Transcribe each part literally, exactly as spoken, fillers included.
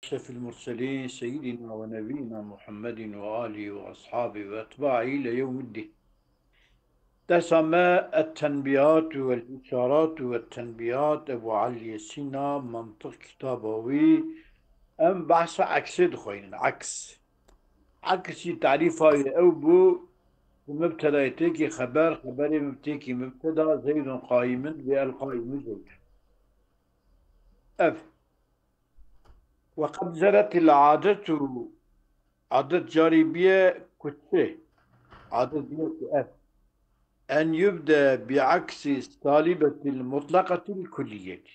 أشرف المرسلين سيدنا ونبينا محمد وآله وأصحابه وأتباعه إلى يوم الدين. Dersa me التنبيهات والإشارات والتنبيهات Ebu Eliyê Sîna, Mentiq kitaba wî, em behsa eksê dixweynin, eks. Eksî tarîfa wî ew bû, ku mubtedayê têkî xeber, xeberê mubtêkî mubteda, Zeydun qaimun, bê el qaimu Zeydun. Ev. وقد جرت العادة, adet carî bûye ku çi? Adet bûye ku ev. أن يبدأ بعكس السالبة المطلقة الكلية.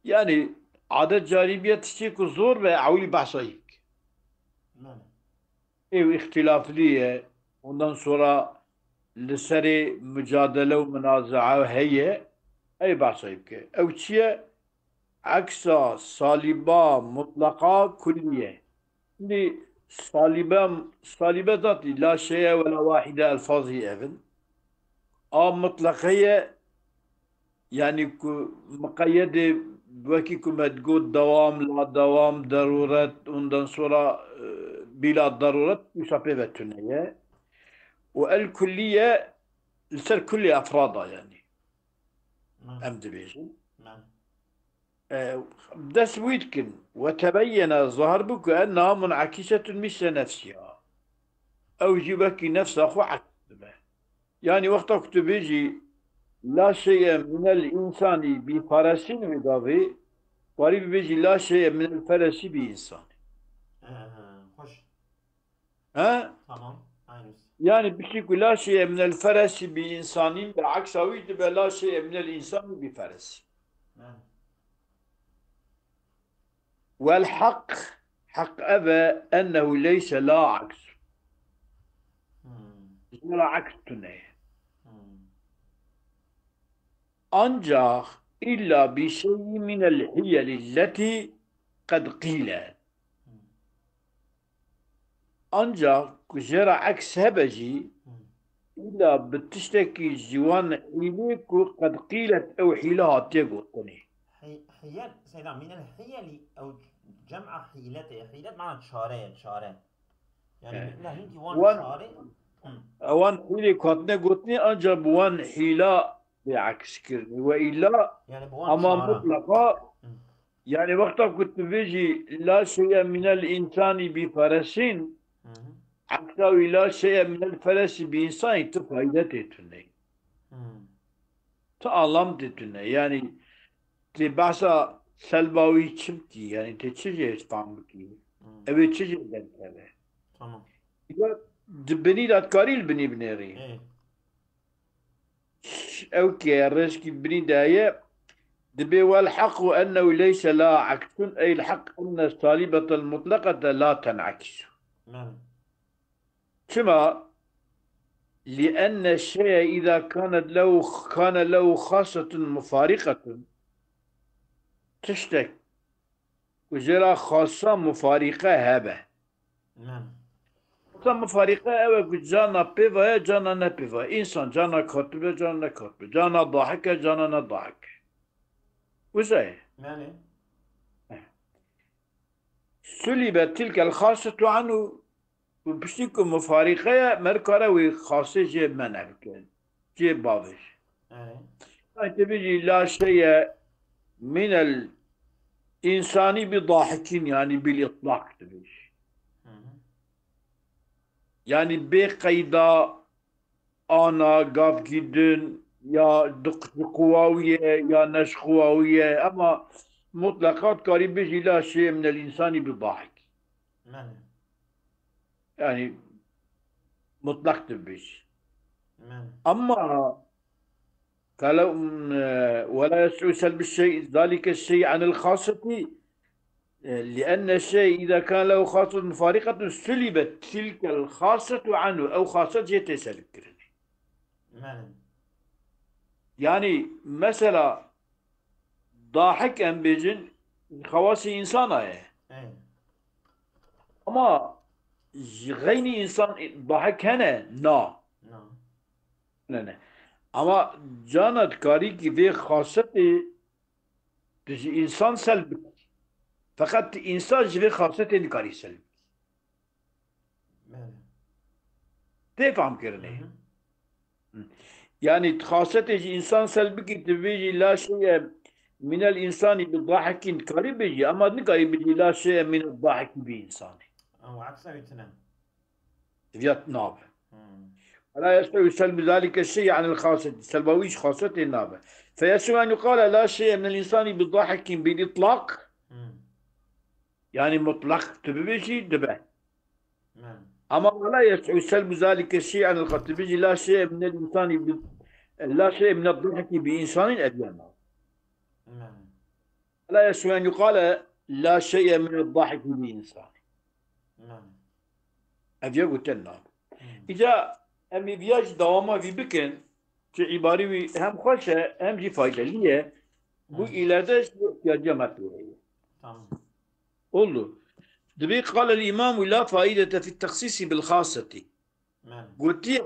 Yani, adet carî bûye tiştê ku zor be, ewilî behsa yî bike. Belê. Ew îxtilaflî ye. Ondan sonra li serê mucadele û munazaa heye. Ey behsa yî bike. Ew çi ye? Eksa salîba mutlaqa kullî ye. Şimdi salîbe, salîbe zatî la şeye ve la wahide elfazî ev in. A mutlaqa ye, yani ku muqeyyedê, wekî ku me digot dewam, la dewam, deruret, ondan sonra, e, bila deruret, wisa pê ve tune ye. Û el kullî ye, li ser kullî efrada yani. Belê. Em dibêjin. Belê. E, dest wî dikin. Ve tebeyyene, zahir bû ku enneha mun'ekisetun misle nefsiha. Ew jî wekî nefsa xwe eks dibe. Yani wexta ku tu bêjî, la şeye minel insani bi faresin wê gavê, warî bibêjî, la şeye minel feresi bi insani. He, he, xweş. He? Tamam. Aynısı. Yani piştî ku la şeye minel feresi bi insanî, bi eksa wî dibe la şeye minel insanî bi feresi. Belê. Wel haq, haq ev e, ennehu leyse la aks. Hmm. Jê re aks tune ye. Hmm. Ancak illa bi şeyî minel hiyelî lletî qed qîle. Hmm. Ancak ku jê re eks hebe jî, Hmm. îlla bi tiştekî ji wan hîlê ku qed qîlet ew hîle hatiye gotinê. Hi-, hiyel, Seyda, minel hiyelî ew cem'a hîletê. Hîlet mana çare ye, çare. Yani Evet. ne hingî wan Wan, çare. Hmm. Wan hîlê ku hatine gotinê ancak bi wan hîla bê aks kirinê. Ve îlla Yani bi wan ama çare. Mutlaka Hı. Yani wexta ku tu bêjî la şeye minel insanî bi faresin, Hı hı. Eksa wî la şeye minel feresi bi insanî tu fayde tê tune. Hı. Tu alam tê tune. Yani tê behsa selba wî çi bikî? Yani tê çi jê fam bikî? Hı. Ew ê çi jê derkeve? Tamam. Ya di binî de dikarî li binî binêrî. Ê. Ew ke rêzkî binî de ye, dibê wel heq û ennehu leyse la eksun, ey el heq enne salibetel mutlaqete la ten'ekisu. Belê. Çima? Li enne şeye îza kanet lehu, kane lehu xasetun mufarîqetun. Tiştek ku jê re xasa mufarîqe hebe. Belê. Xasa mufarîqe ew e ku cana pê ve ye, cana ne pê ve. Însan cana katibe, cana ne katibe. Cana dahik e, cana ne dahik e. Wisa ye. Belê. Sulîbe tilkel xasetu anhu. Û piştî ku mufarîqe ye, me dikare wê xasê jê mene bike, jê bavêje. Evet. Ay te bêjî la şeye minel insanî bi dahikîn, yani bil itlaq tu bêjî. Hı hı. Yani bê qeyda ana, gavkî din, ya di, di quwa wî ye, ya ne ji quwa wî ye, ema mutleqa dikarî bêjî la şeye minel insanî bi dahikî. Belê. Yani mutlak dibêj. Belê. Ama kale, e, ولا يصح سلب الشيء، ذلك الشيء عن الخاصة، e, لأن الشيء إذا كان له خاصة مفارقة سلبت تلك الخاصة عنه. Ew xaset jê tê selb kirinê. Belê. Yani mesela dahik em bêjin, xewasî însana ye. Ey. Ama ji xeynî însan dahik hene? Na. Na. Ne, ne. Ama cana dikarî kî vê xasetê tu ji însan selb bikî. Feqet tu însan ji vê xasetê nikarî selb bikî. Belê. Tê fam kirinê? Hı hı. Hı. Yani tu xasetê ji însan selb bikî, tu bêjî la şeye minel însani bi dahikîn, dikarî bêjî, ama nikarî bêjî la şeye minel dahikî bi însanî. Ew eksa wî tune. Viya nabe. Hmm. Wela yes'u selbu zalike şey anil xaset. Selba wî ji xasetê nabe. Feyesu en yuqale la şeye minel însani bi dahikîn bil itlaq. Hmm. Yani mutlak tu bibêjî dibe. Hmm. Ama wela yes'u selbu zalike şey anil xaset. Tu bêjî la şeye minel însani bi, la şeye minel dahiki bi insanin, ev ya nabe. Hmm. La yes'u en yuqale la şeye minel dahiki bi insanin. Hmm. Ev yek û ten nabe. Hmm. Îca em ê viya jî dewama vî bikin, tu îbarî wî hem xweş e, hem jî faydelî ye. Bu Hmm. îlerde ji bo ihtiyaciya me pê heye. Tamam. Oldu. Dibê qale îmamu la faidete fi texsîsî bil xasetî. Belê. Gotiye,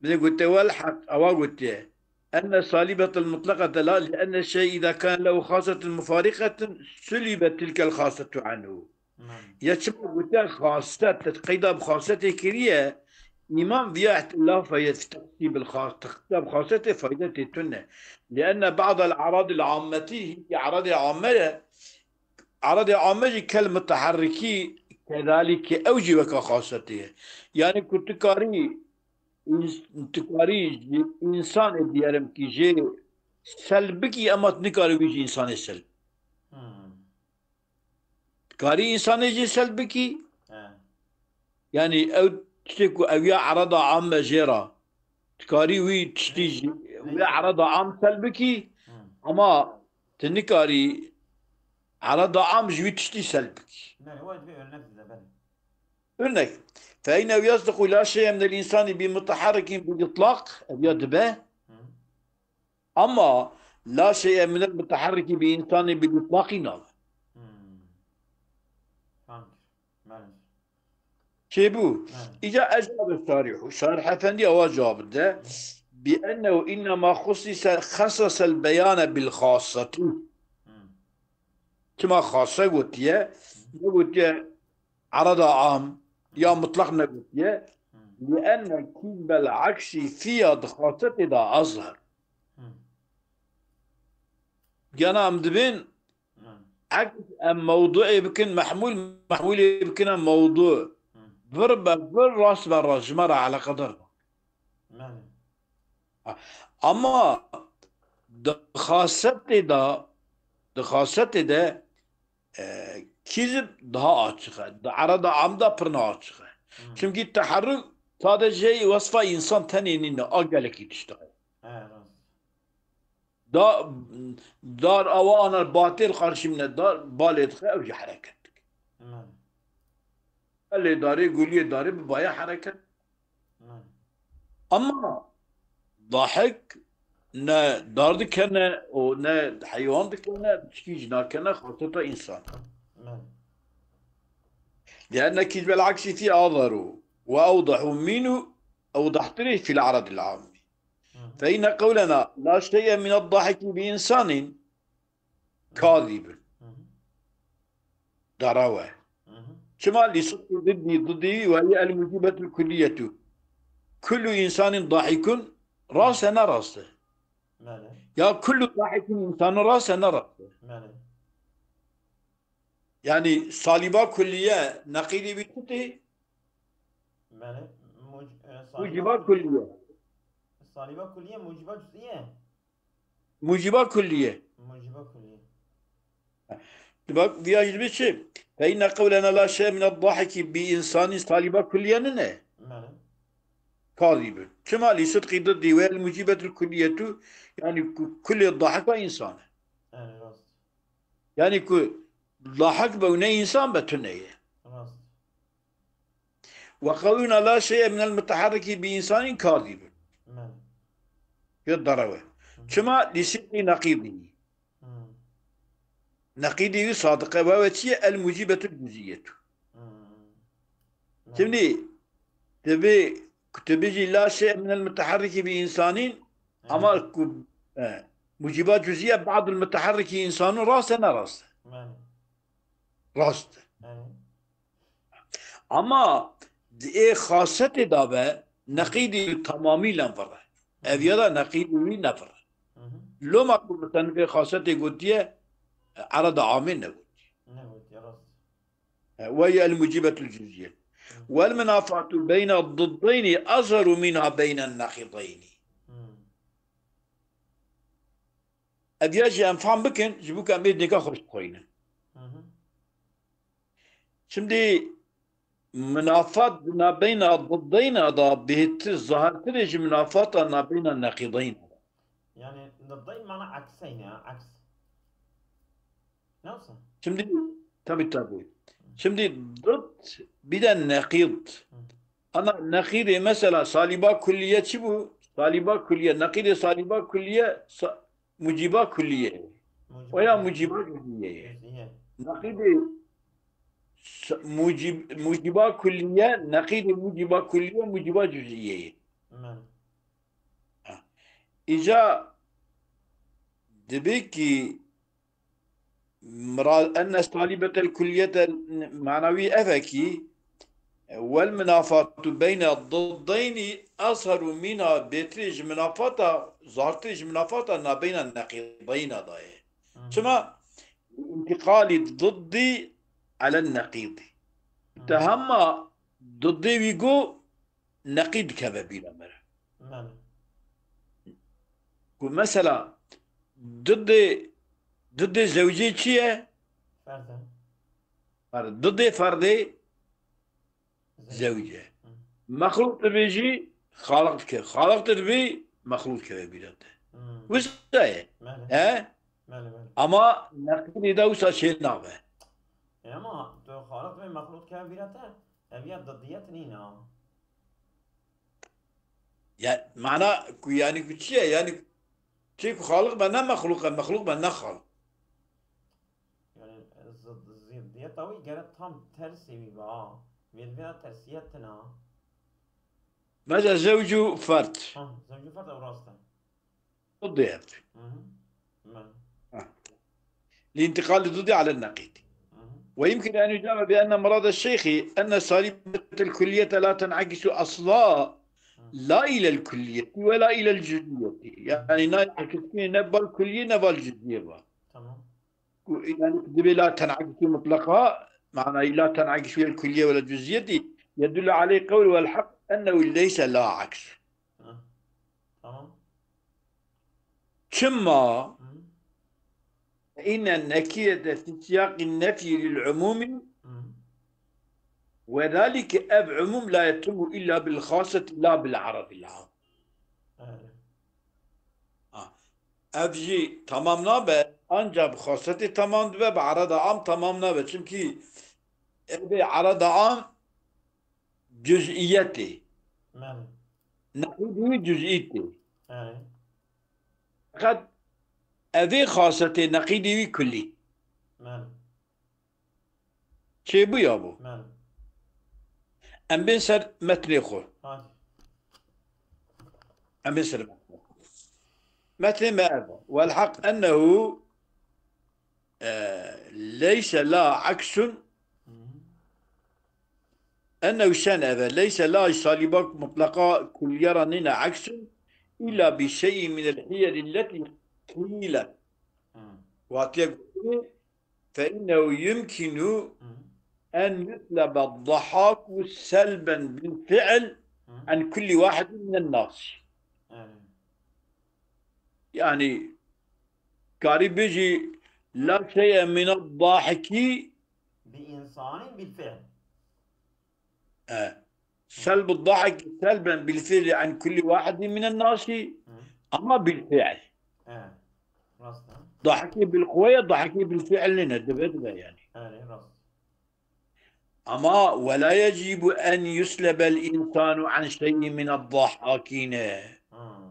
bile gote, wel heq, ewa gotiye. Enne salibetel mutlaqete la, li enne şey îza kan lehu xasetun mufariqetun, sulibe tilkel xasetu anhu. Belê. Ya çima gotiye xaset, qeyda bi xasetê kiriye, îmam viya ihtilafa ye, teqsî bil xas-, teqsî bi xasetê fayde tê tune. Li enne ba'del aradil ammeti, hînkî aradê amme ye, Eradê ame jî kel mutaharrikî kedalîke ew jî weka xasetê ye. Yani ku tu karî ins-, tu karî ji însanê diyelim ki jê sel bikî, ema tu nikarî wî ji însanê sel. Hmm. Tu karî însanê jê sel bikî. He. Yani ew tiştê ku ew ya erada ame jê re. Tu karî wî tiştî jî, wê erada am sel bikî, Hmm. ama tu nikarî erada am ji wî tiştî sel bikî. Belê, wa divê örnek dide, belê. Örnek. Fe eyne ew yasdiqu la şeye minel însani bi mutaharrikîn bi itlaq, ev ya dibe. Hmm. Ama la şeye minel mutaharriki bi însani bi itlaqî nabe. Hmm. Tamam. Belê. Çêbû. Belê. Îca ez cewabê şarîh û şarîh efendî ewa cewab dide. Bi ennehu innema xussise, xessesel beyane bil xasseti. Hmm. Çima xasse gotiye? Ne gotiye erada am ya mutlaq ne gotiye. Hmm. Li enne kîzbel aksî fiya di xasetê de azher. Hmm. Gena em dibên Hmm. eks em mewduê bikin mehmûl, mehmûlê bikin em mewdu. Hmm. Vir be vir, rast be rast, ji me re eleqedar. Belê. Ama di xasetê de, di xasetê de, e, kîzib daha açiq e. Di erada am de pir ne açiq e. Hmm. Çimkî teherrûk sade jê wesfa însan tenê nîne, a gelekî tişt e. He, rast. Da, dar awa ana batêr qarşî min e, dar balê dixe, ew jî hereket dike. Hmm. Belê darê, guliyê darê bi baya hereket. Hmm. Ama dahik ne dar dikene û ne heywan dikene, tiştî jî nakene, xaseta însan. Hmm. Lienne kîzbel aksî fî azaru ve ewdahu mînu, ewdahtirê fîl aradil amî. Hı hı. Fe inne qewlena la şey'e mined dahiki bi insanin kazibun. Hı hı. Darawe. Hı hı. Çima? Li sidqi ziddi, ziddi ve hiye el mucibetul kulliyetu. Kullu insanin dahikun, rast e, ne rast e? Belê. Ya kullu dahikun insanun, rast e, ne rast e? Belê. Yani saliba kulliye neqîdî wî çi tê? Belê, muc-, e, saliba Muciba kulliye. Saliba kulliye, muciba cüziye. Muciba kulliye. Muciba kulliye. Bak, viya jî dibe çi? Fe inne qewlena la şey mined dahiki bi insanî saliba kulliye nine. Belê. Kazibun. Çima? Li sidqi diddî ve el mucibetul kulliyetu, yani ku-, kulê dahika însan e. Yani rast. Yani ku dahik be û ne însan be tune ye. Rast. Ve qewluna la şey'e minel muteharriki bi insanin kazibun. Belê. Ya darawe. Hı hı. Çima? Li sidqi neqîdî. Hı. Neqîdî wî sadiq e, ve çi ye? El mucibetul cüziyetu. Hı. Belê. Şimdi tabi, tabi jî la şey'e minel muteharriki bi insanin, hı hı, ama ku, e, muciba cüziye ba'dul muteharriki insanun, rast e, ne rast e? Belê. Rast e. Ama di ê xasetê de be neqîdî wî tamamî len vir e. Ev ya da neqîdî wî ne vir e. Loma ku musennifê xasetê gotiye, ereda amê negotiye. Negotiye, rast. E, وهي الموجبة الجزئية. والمنافاة بين الضدين أظهر منها بين النقيضين. Ev ya jî em fam bikin, ji bo ku em ê dêka xwe bixweynin. Şimdi minafat di nabeyna diddeyna da bêhtir, zahirtir e ji minafata nabeyna neqîdeyna da. Yani, diddeyn mana ekseyne ya, eks. Ne olsa? Şimdi, tabii, tabii. Şimdi dıt bir de nekîd. Ana nekîdê mesela saliba kulliye çi bu? Saliba kulliye. Nekîdê saliba kulliye sa- muciba kulliye. Muciba Oya kulliye. Muciba cüz'iye. Cüz'iye. Nekîdê sa- mucib, muciba kulliye, nekîdê muciba kulliye, muciba cüz'iye. Mel. Ha. Îca dibe ki Mira-, enne salibetel kulliyete manawî ev e kî, wel minafatu beyne diddeynî azheru mîna bêtirê ji minafata, zartirê ji minafata nabeyna neqîdeyna da ye. Çima? Întiqalî diddî elen neqîdî. Te hema diddê wî got, neqîd dikeve bîra me re. Belê. Ku mesela didê, didê zewcê çi ye? Ferd e. Ferd. Didê ferdê Zewc. Zewc e. Hı. Mexlûq dibê jî xaliq dike. Xaliq dibê mexlûq dikeve bîra te. Hı. Wisa ye. Belê. He? Belê, belê. Ama neqîdê de wisa çê nabe. E, ama tu xaliq dibê mexlûq dikeve bîra te, ev ya diddiyet nîne. Ya, mana ku, yani ku çi ye? Yani çê ku xaliq be ne mexlûq e, mexlûq be ne xaliq. Yani zid-, ziddiyeta wî gere tam tersê wî be ha. Vê, vê tersiyet tine ha. Mesela zewcu ferd. Ha, zewcu ferd ew rast e. ضد يعني. Hı hı. Mel. Ha. لانتقال الضد على النقيض. Hı hı. ويمكن أن يجاب بأن مراد الشيخ أن السالبة الكلية لا تنعكس أصلا لا إلى الكلية ولا إلى الجزئية. Yani ne eksiksî ne bal kulliye ne bal cüz'iye ba. Tamam. Yani dibê la ten'akisu mutlaqa, manayî la ten'akisu el kulliye ve la cüziyeti, yedullu aleyh kavl vel hak ennehu leyse la aks. Hı. Tamam. Çima? Hı. Inne nekirete fi siyaqi nefyi lil umumi Hı. ve zalike ev umum la yetimu illa bil khaseti la bil aradil am. Evet. Ha. Ev jî tamam nabe, ancak bi xasetê tamam dibe, bi arada am tamam nabe. Çimkî ev ê arada am cüz'iyetê. Mel. Neqîdî wî cüz'î tê. Evet. Feqet ev ê xasetê neqîdî wî kullî. Mel. Çêbûya bû. Mel. Em bên ser metnê xwe. Hadi. Em bên ser metnê xwe. Metnê me ev e. Vel haq ennehu, e, leyse la aksun. Hı hı. Ennehu şen ev e. Leyse la saliba mutlaqa kulliyara nîne aksun. İlla bi şey'in minel hiyelilleti qîlet. Hı. Watiye gotinê, فإنه يمكن Hı. أن يسلب الضحاك سلبا بالفعل Hı. عن كل واحد من الناس. Evet. Yani karî bêjî la şey'e min ad-dahiki Bi insanî bil fi'l. E, سلب الضحك سلبا بالفعل عن كل واحد من الناس Hı. ama bil fi'l. E, rast e. Dahikê bil quweye, dahikê bil fi'l nîne, dibe dibe yani. Erê, rast. Ama ولا يجب أن يسلب الإنسان عن شيء من الضحاكين. Hı.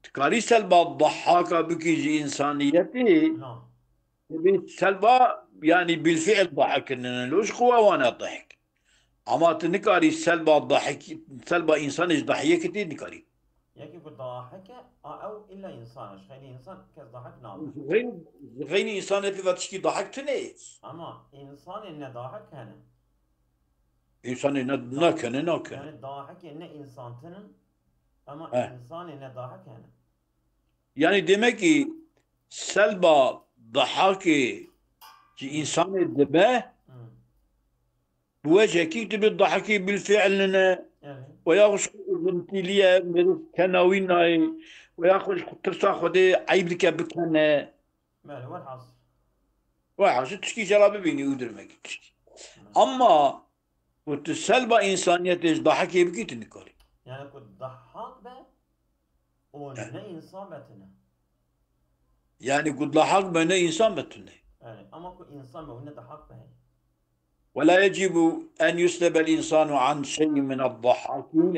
Dikarî selba dahaka bikî ji însaniyetê. Na. Dibê selba, yani bilfiil dahikirine, lo ji xwe wana dahik. Ama tu nikarî selba dahik, selba însanê ji dahiyekê tê nikarî. Yekî ku dahik e, a ew îlla însan e. Ji xeynî însan kes dahik nabe. Ji xeynî, ji xeynî însanê pê ve tiştî dahik tune ye. Ama însanê nedahik hene. Însanê ne, nakene, nakene. Yani dahikê ne însan tinin, ama He. Însanê nedahik hene. Yani demek ki selba dahakê ji însanê dibe, Hı. bi wecekî dibe dahakê bilfiil nine, Evet. Veya xwe ji xwe uzintîliye, meriv kenawî nayê, veya xwe ji tirsa Xwedê eyb dike bikene. Belê, welhasil. Veya ji tişkî jela bibînî û dirmekî tişkî. Ama ku tu selba însaniyetê ji dahakê bikî, tu nikarî. Yani ku dahak be, o ne insan be tine. Yani ku dahak be ne insan be tune. Yani ama ku insan be, o ne dahak be. ولا يجب أن يسلب الإنسان عن شيء من الضحاكين.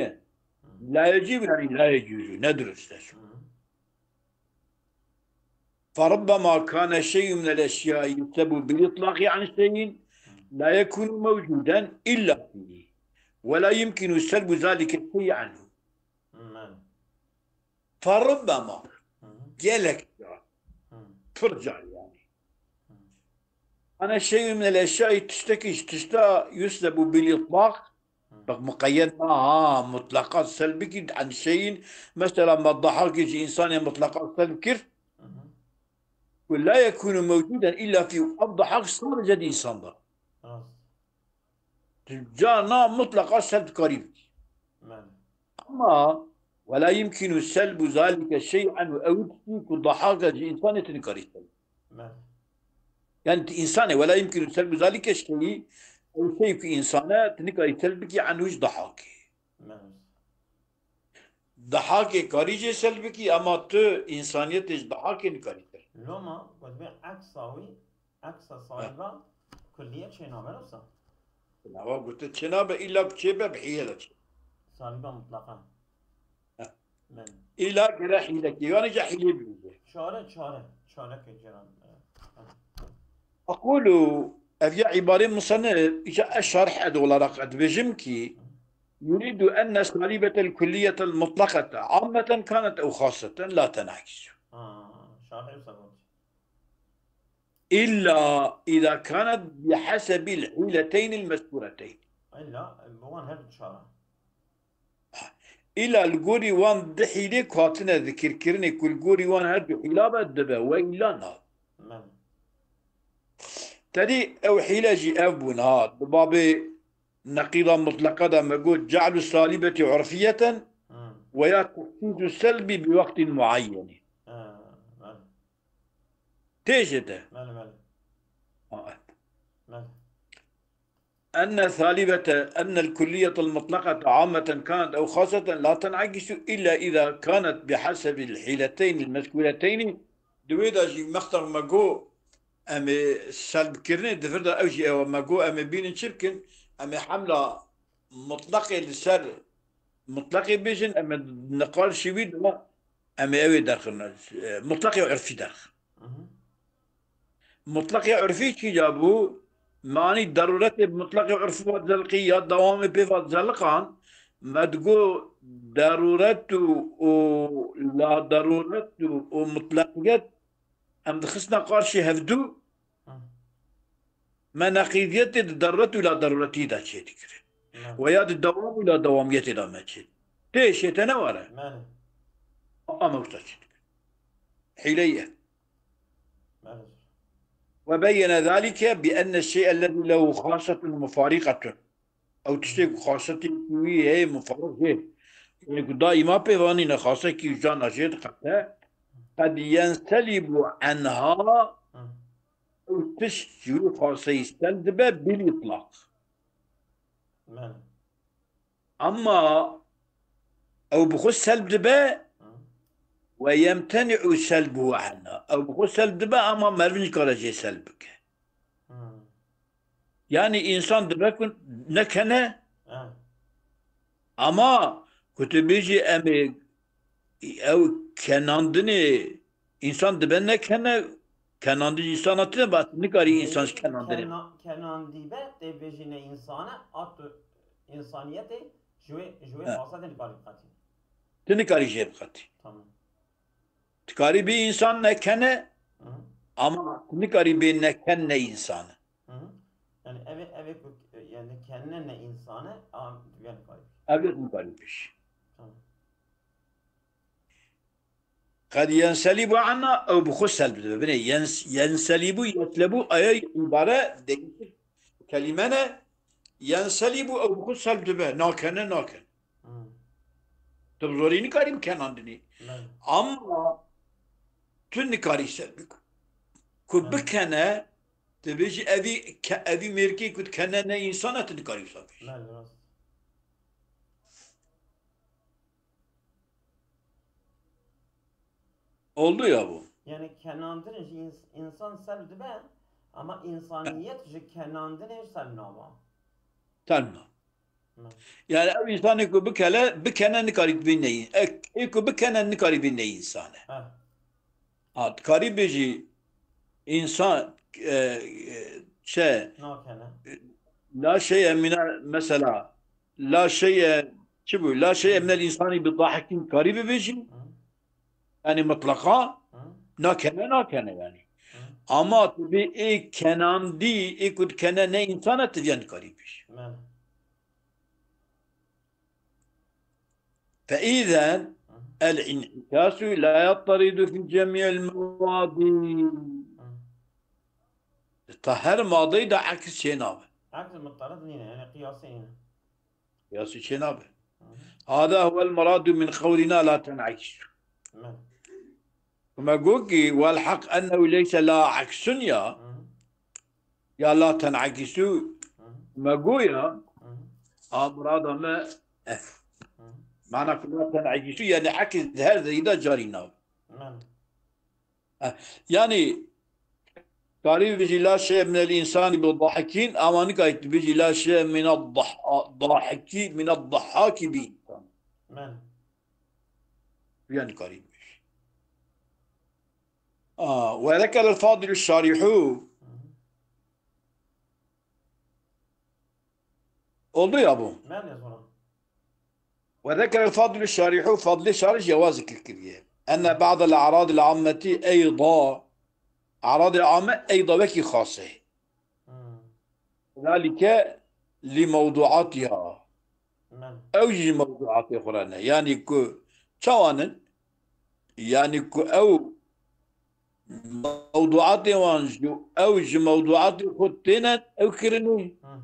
لا يجب يعني لا يجوز. Ne durust e şu. Hı. فربما كان شيء من الأشياء يسلب بالإطلاق عن شيء لا يكون موجودا إلا فيه، ولا يمكن سلب ذلك الشيء عنه. Hı, belê. فربما Hı hı. Gelek ya. Hı. Pir car yani. Hı. Ana şey min el eşyayî tiştekî ji tişta yuslebu bil itlaq. Hı. Bak muqeyyed ma ha mutlaqa selbikî an şeyin mesela ma dahakî ji însanê mutlaqa selb kir. Hı hı. Ku la yekunu mewcuden illa fi ev dahak sadece di însan da. Rast. Carna mutlaqa selb dikarî bikî. Belê. Ama ولا يمكن سلب ذلك شيء عنه, ew tiştî ku dahaka ji însanê tu nikarî selb. Belê. Yani tu însanê, ولا يمكن سلب ذلك الشيء, ew şey ku însane tu nikarî selb bikî anhu ji dahakê. Belê. Dahakê karî jê selb bikî ama tu însaniyetê ji dahakê nikarî selb. Loma ku dibê eksa wî, eksa saliba kulliye çênabe, wisa? Nava gote çênabe, îlla ku çêbe bi hîle de çê. Saliba mutlaqa. Heh. Belê. Îlla gere hîlekê, yani ca hîlê bibîne. Çare, çare, çare ke cêran. أقول, ev ya îbarê musennif, îca ez şarih ed olarak ez dibêjim ki, يريد أن السالبة الكلية المطلقة عامة كانت أو خاصة لا تنعكس. Ha, şarih wisa got. إلا إذا كانت بحسب الحيلتين المذكورتين. Îlla bi wan her du çare. Îlla li gorî wan di hîlê ku hatine zikirkirinê ku li gorî wan her du hîla be dibe, we îlla na. Belê. Tedî ew hîle jî ev bûn ha. Di babê neqîda mutleqe de me got ce'lu salîbetî urfiyeten Hı. veya tehsîsu selbî bi wextîn muayyenî. Ha, belê. Tê jê de. Belê, belê. Ha, Belê. أن ثالبة، أن الكلية المطلقة عامة كانت أو خاصة لا تنعكس إلا إذا كانت بحسب الحيلتين المذكورتين. Di wê de jî mextaq me got, em ê selbkirinê di vir de ew jî ew e. Me got, em ê bînin çi bikin? Em ê hemla mutleqê li ser mutleqê bêjin, em ê niqaşî wî de em ê ew ê derxin, e, mutleqê urfî derxin. Hı hı. Mutleqê urfî kîja bû? Me anî derûretê bi mutleqê urfî ve zelqî ya dewamê pê ve zeliqan, me digot derûret û, û la derûret û, û mutleqiyet em dixistina qarşî hevdû, Hı. me neqîdiyetê di derûret û la derûretî de çêdikirin. Belê. Veya di dewam û la dewamiyetê de me çê. Tê şê te ne were. Belê. Ama wisa çêdikirin. Hîleye. Belê. وبين ذلك بأن الشيء الذي له خاصة مفارقة. Ew tiştê ku xasetî wî heye mufarîq jê. Yê ku daîma pê ve nîne, xasekî jana jê diqete. قد ينسلب عنها, Hı. Ew tişt ji wî xaseyî selb dibe bil îtlaq. Belê. Ama ew bi xwe selb dibe Hı. ويمتنع سلبه عنها. Ew bi xwe selb dibe ama meriv nikare jê selb bike. Hı. Yani însan dibe ku nekene, Ha. ama ku tu bêjî em ê ew kenandinê însan dibe nekene, kenandin însana tine bas nikarî însan ji kenandinê. Kena-, kenandî be tê bêjî ne însane, a tu însaniyetê ji wê, ji wê He. xasetê nikarî biqetî. Tu nikarî jê biqetî. Tamam. Dikarî bê însan ne ken e, Hı hı. ama tu nikarî bê ne ken ne însan e. Hı hı. Yani eve, eve ku, yani kendine ne insane, am, yani kayıp. Ev nikarî bêjî. Tamam. Qed yenselîbu anna ew bi xwe selb dibe. Binê yens-, yenselîbu, yeslebu, aya îbare değişik kelîme ne. Yenselîbu ew bi xwe selb dibe. Nakene, naken. Hmm. Tu bi zorî nikarî bikenandinî. Belê. Ama tu nikarî selb bik. Ku Belê. bikene, tu bêjî evî ke-, evî mêrkê ku dikene ne însan e, tu nikarî wisa bêjî. Belê, rast. Oldu ya bu. Yani kenandin ji ins-, insan selb dibe ama insaniyet ji kenandinê selb naba. Selb na. Hı. Yani ev insanê ku bikele, bikene nikarî bî neyî. Ek, ê ku bikene nikarî bî neyî insane. Ha. Ha, dikarî bêjî însan, e, e, şey, Nakene. la şeye mina, mesela, la şeye, çi bû? La şeye Hı. minel insani bi dahikîn karî bibêjî. Hı. Yani mutlaka Hı. nakene, nakene yani. Hı. Ama tu bê ê kenandî, ê ku dikene ne însan e, tu viya nikarî bêjî. Belê. فإذا الانعكاس لا يضطرد في جميع المواد. Hı. Ta her madeyê de aks çênabe. Aks mutarrid nîne, yani qiyasê nîne. Qiyasî çênabe. Hı hı. هذا هو المراد من قولنا لا تنعكس. Hı. Me got ki, والحق أنه ليس لا عكس ya, Hı hı. ya la ten'akisu, Hı hı. me got ya, Hı hı. a murada me, eh. Hı hı. Mana ku la ten'akisu, yani aks di her zeyî de carî nav. Hı. Eh, yani, karî bibêjî la şeye minel insani bi dahikîn, ama nikarî tu bêjî la şeye minel dah-, dahikî, minel dahaki bi insan. Hı. Yan karî bibêjî. Aa, وذكر الفاضل الشارح. Hı hı. Oldu ya bu. Ben de sonra. وذكر الفاضل الشارح, Fadilê Şarîh ya wa zikir kiriye. أن بعض الأعراض العامة أيضا, أعراض العامة أيضا wekî xasê. Hmm. ذلك لموضوعاتها. Men. Ew jî mewduatê xwe re ne. Yani ku çawan in? Yani ku ew mewduatê wan ji, ew ji mewduatê xwe têne ew kirinê, Hı.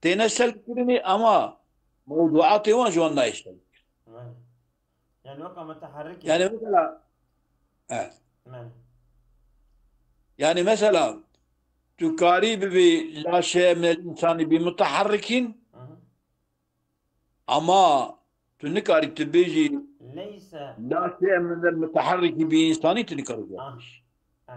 têne selb kirinê, ama mewduatê wan ji wan nayê selb kirin. Belê. Yani weka mutaharrik Yani mesela, evet. Belê. Yani mesela, tu karî bibî la şeye minel insani bi mutaharrikin, Hı hı. Ama tu nikarî tu bêjî Leyse. la şeye minel mutaharriki bi insanî, tu nikarî Ah. bêjî. Eh.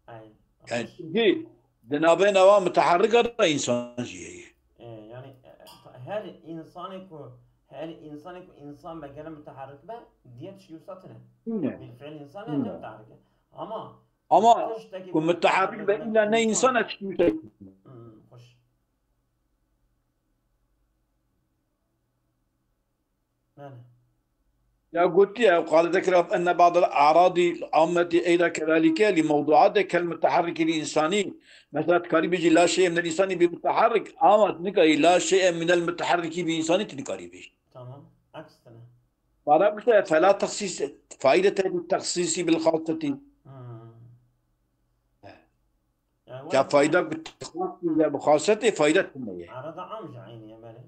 Ay. Yani çünkü di navbeyna wa mutaharrika de insan jî heye. E, yani, e, her insanê ku, her insanê ku insan be gere mutaharrik be, diye tişkî wisa tune. Ne? Bil fiil insan ne Ne? mutaharrik e. Ama Ama tiştekî ku mutaharrik be, mutaharrik illa ne insan. insan e, tişkî wisa. Hmm, hoş. Belê. Ya gotiye, وقال ذكر أن بعض الأعراض العامة أيضا كذلك لموضوعات كالمتحرك الإنساني. Mesela, tu karî bêjî la şeye minel insani bi mutaharrik, ama tu nikarî la şeye minel mutaharriki bi insanî tu nikarî bêjî. Tamam. Aks tune. Bana bu sefer فلا تخصيص, فائدة للتخصيص بالخاصة. Hmm. Yani, Ka wek fayda bi xasî ya bi xasetê fayda tune ye. Arada am ji eynî ye, belê.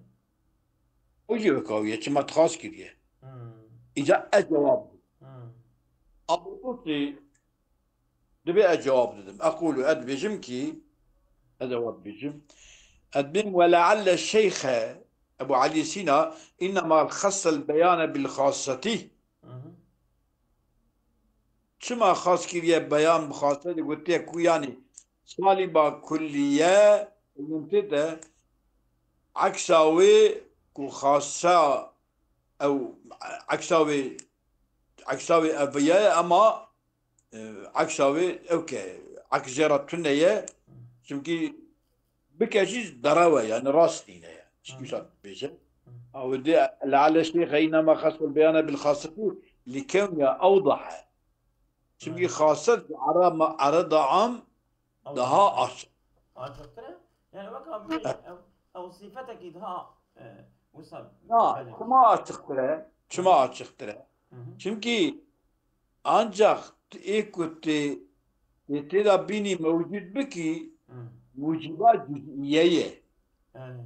O jî wek ew ye, çima tu xas kiriye. Hmm. Îca ez cewab. Hmm. Abu Qutî dibê ez cewab didim. Ekulu, ez dibêjim ki, ez cewab dibêjim. Ez dibêm, ولعل الشيخ أبو علي سينا إنما خص البيان بالخاصة. Hı hı. Çima xas kiriye beyan bi xase de gotiye ku, yanî, salîba kulliye, yintê de eksa wê ku xasa ew, eksa wê, eksa wê ev ye, ama, e, eksa wê ew ke, eks jê re tune ye, çimkî bike jî derew e, yani rast nîne ye. Çi Hı. wisa bêje. Ew dê leale şeyxe înema xasel beyane bil xasetî li kewniya ewdahe. Çimkî Evet. xaset ji ara ma-, arada am Ew daha daha aç. Açıktır. Yani bak abi, ev, ev sifetekî daha, e, wisa Na, belli. Çima açıktır e? Çima açıktır e? Hı hı. Çimkî ancak ê ku tê, tê tê de bînî mewcud bikî, Hı. muciba cüz'iye ye. Yani.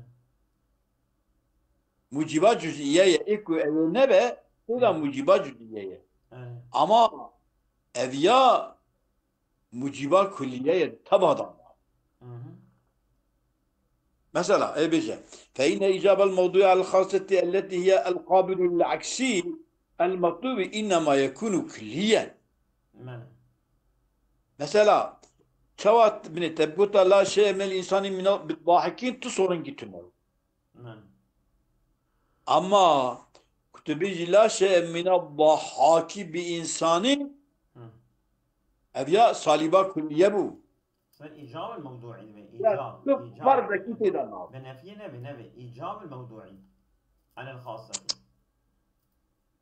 Muciba cüz'iye ye. Ê ku ew ê nebe, tê de Hı. muciba cüz'iye ye. Yani. Ama ev ya muciba kulliye ye, teba da. Hı hı. Mesela, ê bêje, fe inne îcabel mewdûî el xaseti elletî hiye el qabilu lil aksî el metlubi innema yekunu kulliyen. Bele. Mesela, çawa t-, binê te gota la şey'e minel insani minel bid dahikîn, tu sorun gitine. Bele. Ama ku tu bêjî la şey'e minel dahaki bi insanî, Hı. ev ya saliba kulliye bû. Sen icab el mewdu'i ve Ya, icab, tu icab. Ferdekî tê de nabe. Ve nefiyê nebe, nebe. İcab el mewdu'i. Alel xaseti.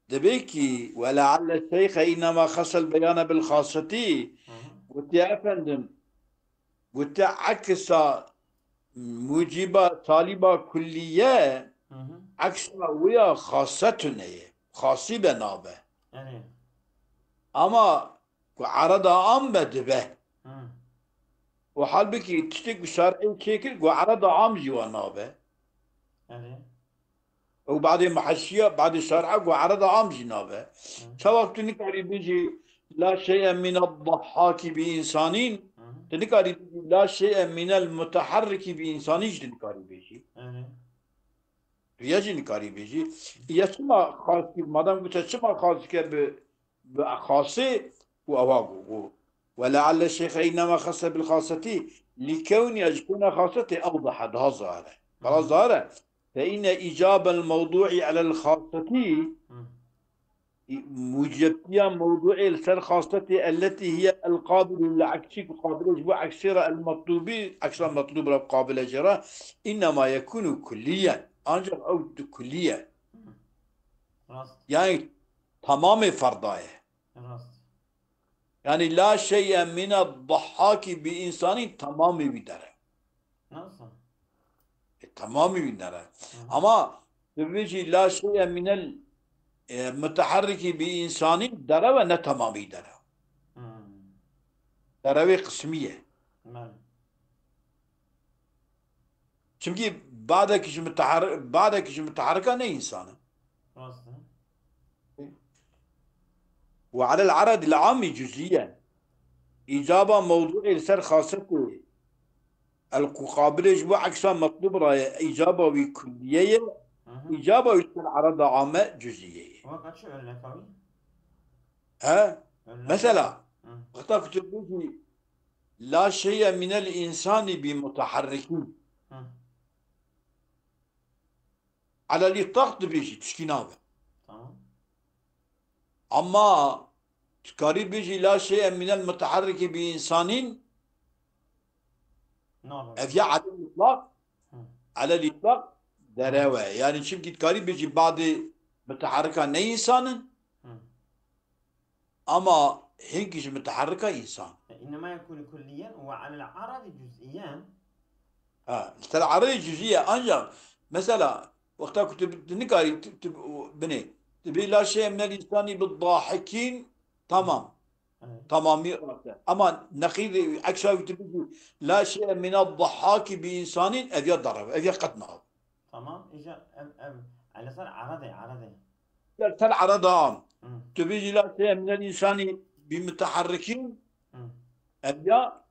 Dibê ki, "Ve lealle şeyxe înema xasel beyane bil xaseti." Hı hı. Gotiye efendim, gotiye eksa muciba taliba kulliye, Hı hı. eksa wê ya xasetune ye. Xasî be nabe. Yani. Ama ku arada am be dibe. Hı. Û halbikî tiştê ku şer'ê çêkir, ku arada am jî wa nabe. Yani. Ew badê muheşiya, badê şer'a ku arada am jî nabe. Hı. Çawa tu nikarî bêjî, "La şey'e mined dahhaki bi insanîn", Hı hı. tu nikarî bêjî, "La şey'e minel muteharriki bi insanîn" jî tu nikarî bêjî. Yani. Tu ya jî nikarî bêjî. Ya çima xas kir? Madem ku te çima xas dike bi, bi xasê û ewa got, got, "Ve lealle şeyxe înema xase bil xaseti li kewniya ji kewna xasetê ewdahe", daha zahir e. Bela Hı. zahir e. Fe inne îcabel mewdu'i alel xaseti, Hı. mucebtiya mewdu'ê li ser xasetê elletî hiye el qabilu lil aksî, ku qabilê ji bo eksê re el metlubi, eksa metlub re qabile jê re, innema yekunu kulliyen. Ancak ew di kulliye. Hı. Rast. Yani tamamê ferda ye. Rast. Yani la şey'e mine dahhaki bi insanî tamamê wî dere. Nasıl? E, tamamê wî dere. Hı hı. Ama tu bêjî la şey'e minel, e, muteharriki bi insanî derew e, ne tamamî derew. Hı. Derewê qismî ye. Bele. Çimkî badekî ji mutehar-, badekî ji muteharrika ne însan e. Rast e. Ve alel aradil amî cüz'iyen. Îcaba mewdu'ê li ser xasetê el ku qabilê ji bo eksa metlub re ye, îcaba wî kulliye ye, Hı hı. îcaba wî li ser arada ame cüz'iye ye. Weka çi örnek abi? He? Örnek Mesela, Hı. wexta ku tu bêjî, "La şey'e minel insani bi muteharrikîn." Hı. Alel îtlaq dibêjî, tişkî nabe. Tamam. Ama tu karî bêjî, "La şey'e minel muteharriki bi insanîn", Nabe. ev ya alel îtlaq, Hı. alel îtlaq derew e. Yani çimkî tu karî bêjî, badê muteharrika ne însan in. Hı. Ama hinkî ji muteharrika însan. Fe innema yekûnû kulliyen ve alel aradi cüz'iyen. Ha, li ser aradê cüz'iye ancak mesela wexta ku tu bi-, tu nikarî tu, tu binê, tu bê la şey'e minel insanî bi dahikîn, tamam. Evet. Tamamî rast e. Ama neqîdê eksa wî tu bigî la şey'e minel dahhaki bi insanîn, ev ya derew, ev ya qet nabe. Tamam, îja ev, ev, ele ser aradê, aradê. Ser, ser arada am. Hı. Tu bêjî la şey'e minel insanî bi muteharrikîn, Hı. ev ya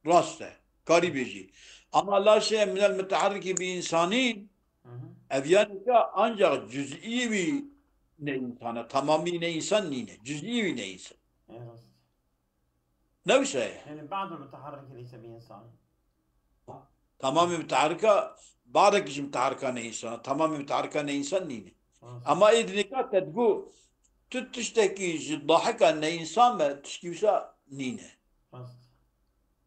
rast e. Karî bêjî. Ama la şey'e minel muteharriki bi insanîn, Hı hı. ev ya nika ancak cüz'î wî ne însan e. Tamamî ne însan nîne. Cüz'î wî ne însan. E, rast. Ne wisa ye? Yani ba'dul muteharriki leyse bi insan. Tamamê muteharrika, badekî ji muteharrika ne însan, tamamê muteharrika ne însan nîne. Hı. Ama ê di nika te digo, tu tiştekî ji dahika ne însan be, tişkî wisa nîne. Rast.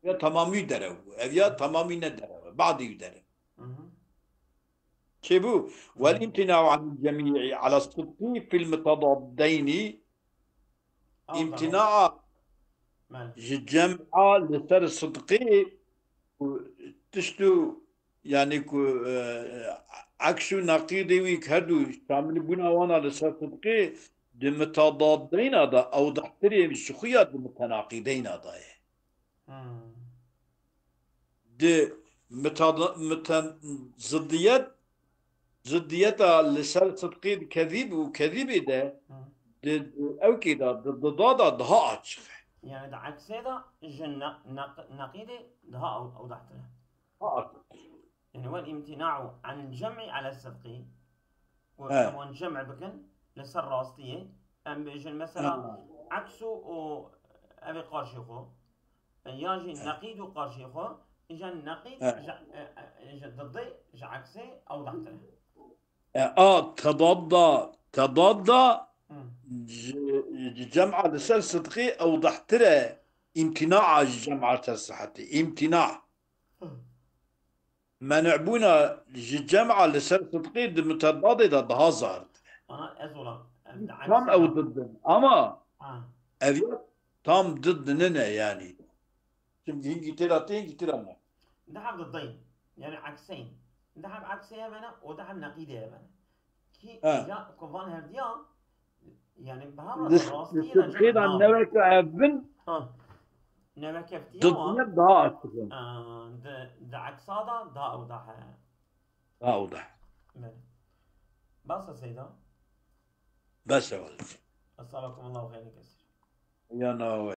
Ya tamamî derew bû, ev ya Hı. tamamî ne derew e, badî wî derew. Hı hı. Çêbû. والامتناع عن الجمع على الصدق في المتضادين. Îmtina ji cem'a li ser sidqê û tişt û, yanî ku, e, eks û neqîdê wî, her du şamilbûna wana li ser sidqê di mitadadeyna de ewdehtirê ji xwe ya di mitenaqîdeyna de ye. Di mitada-, miten-, ziddiyet, ziddiyeta li ser sidqê di kezîb û kezîbê de, di, di ewkê de, di dida de daha açiq e. Yani di eksê de ji ne-, neq-, neqîdê daha ew-, ewdehtir e. Daha açiq. Yani والامتناع عن الجمع على الصدق. Ku He. em wan cem bikin li ser rastiyê, em bêjin mesela Ha. eksu û ev ê qarşî xwe. Ya jî neqîd û qarşî xwe, îja neqîd He. ji, e, e, ji didê, ji eksê ewdehtir e. E, a, tedadda, tedadda Hı. ji, ji cem'a li ser sidqê ewdehtir e, îmtina'a ji cem'a li ser sihhetê. Îmtina. Hı. Men'bûna ji cem'a li ser sidqê di mitedadê de daha zahirtir e. Ana ez ola, em di Tam eksê ew de. diddin. Ama Ha. ev ya tam diddinine yani. Şimdi hingî têra tê, hingî têra me. Di hev dideyn. Yani ekseyn. Di hev eksê hevene û di hev neqîdê hevene. Ki He. ya ku van hevdiya, yani bi hev Li re rastî li sidqê de neweke ev bin, Ha. Newekeftiya wan, diddine daha açiq in. e, di, di eksa da da ew da he. Ha, o da. Belê. Basa seyda. Bes e wele. Esabakum Allahu xeyrin kesir. Ya na we